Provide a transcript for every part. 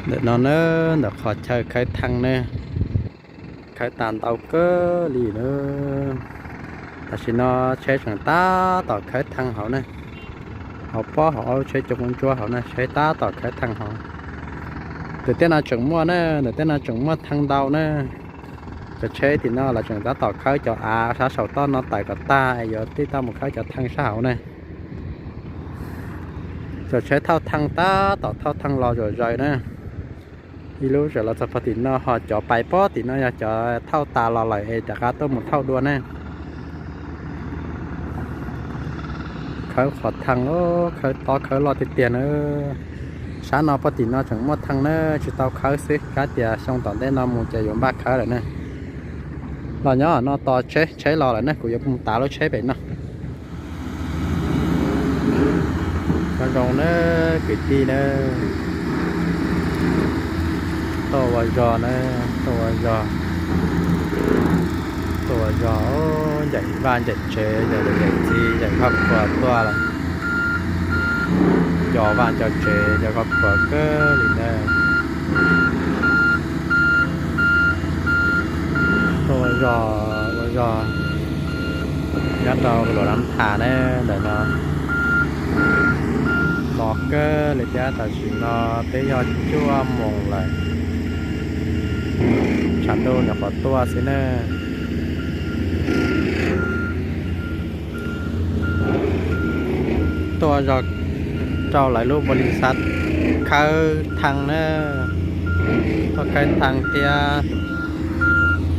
Ntawm no na, ntawm qhov chaw khawb thaj ne, khawb tas ntau kawg li na. Tam sim no tsheb tseem tab tom khawb thaj hauv na. Hauv pob hauv ob lub tsheb coj ntsuab hauv na, tsheb tab tom khawb thaj hauv. Ntawm tej no tseem muaj na, ntawm tej no tseem muaj thaj ntau na. Cov tsheb tim no los tseem tab tom khawb cov av sab saum toj no tawm kom tag es yuav tij tau mus khawb cov thaj sab hauv na. Cov tsheb thauj thaj tab tom thauj thaj los zom zaws na. Ib lub tseem los txog pog tim no, ho cov pais pob tim no yog cov thauj tas los lawm es rov qab tuaj mus thauj dua ne. Khawb qhov thaj, khawb tob khawb loj tiag tiag na. Sab no pog tim no tseem muaj thaj na, tsis tau khawb xwb, kab tias xyoo tom ntej no mus ces yuav npaj khawb lawm ne. Los nyob no tos tsheb, tsheb los lawm ne, kuv yuav mus tav lub tsheb pem no. Nyob zoo na kwv tij na, tuaj ua zog na, tuaj ua zog, tuaj ua zog, ncaim vaj ncaim tsev, ncaim niam ncaim txiv, ncaim koj puas tuaj lawm, nco vaj nco tsev, nco koj puas kawg li na. Tuaj ua zog, ua zog nyob rau Luam Nab Thas ne, ntawm no los kawg li thiab, tam sim no twb yog cuaj moos lawm, tshav ntuj nyuam qhuav tuaj xwb ne. Tuaj zog rau lawv lub npaus lis xav khawb thaj na, tuaj khawb thaj thiab.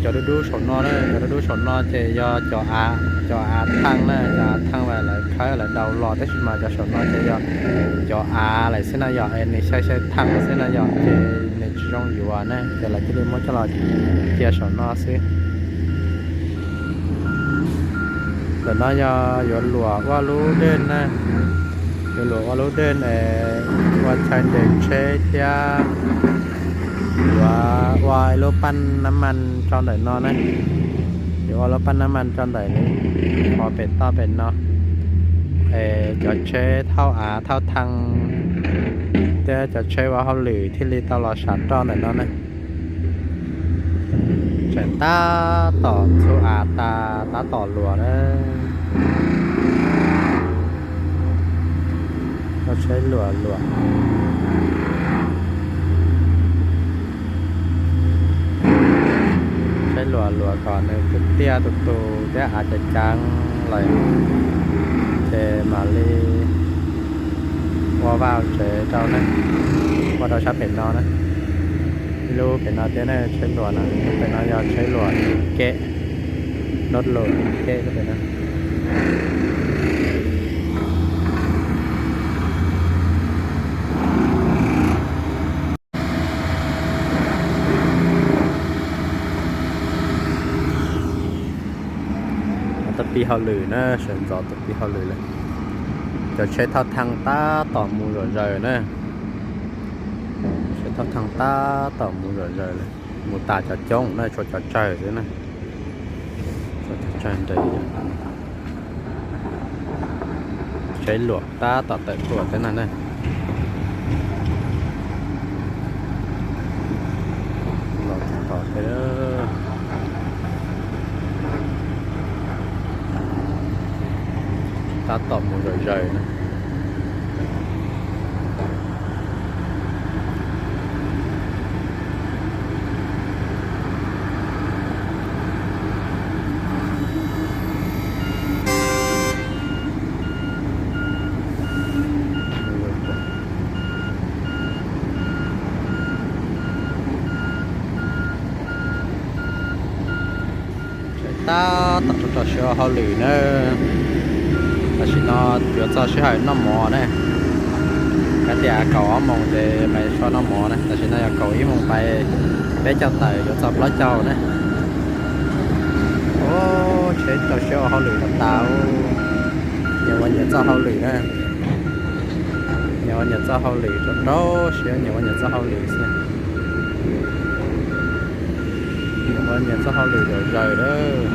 Cov dub dub saum no na, cov dub dub saum no ces yog cov av, cov av thaj na, cov av thaj uas lawv khawb lawv daus los, tab sis mas cov saum no ces yog cov av lawm xwb na yom, es nws xyaw xyaw thaj xwb na yom, ces nws tsis zoo yuav na, ces lawv thiaj li muab coj los cia saum no xwb. Ntawm no yog yuav luam ua lub dej na, yuav luam ua lub dej es ua chaw nres tsheb thiab yuav ua ib lub paj nab mas rau ntawm no na, yuav ua lub paj nab mas rau ntawm qhov pem toj pem no, es cov tsheb thauj av thauj thaj thiab cov tsheb ua hauj lwm thiaj li tau los sav roj ntawm no na. Tseem tab tom txhub av tas tab tom luam na. Tsheb luam luam, tsheb luam luam kom nws tiaj tiaj tus tus thiab av ceev ceev lawm ces mam li ua vaj tsev rau na, ua rau sab pem no na. Ib lub pem no thiab ne, tsheb luam na, lub pem no yog tsheb luam keb, lub luam keb lub pem no. Tau pib hauj lwm na, sawv ntxov tau pib hauj lwm lawm. Cov tsheb thauj thaj tab tom mus zom zaws na. Tsheb thauj thaj tab tom mus zom zaws lawm, mus tas cov coob na, tshuav cov tsawg xwb na. Tshuav cov tsawg nres. Tsheb luam tab tom tawm tuaj thiab na ne. Los tsis tau thiab. Tab tom mus zom zaws na. Tab tom rau rau siab ua hauj lwm na. Tam sim no yuav txog sij hawm noj mov na. Kav tias kaum ob moos ces pais so noj mov na. Tam sim no yog kaum ib moos pais peb caug tawm yuav txog plaub caug na. Ub, tsheb rau siab ua hauj lwm tas tas. Nyias ua nyias txoj hauj lwm na. Nyias ua nyias txoj hauj lwm rau rau siab, nyias ua nyias txoj hauj lwm xwb. Nyias ua nyias txoj hauj lwm zom zaws lawm.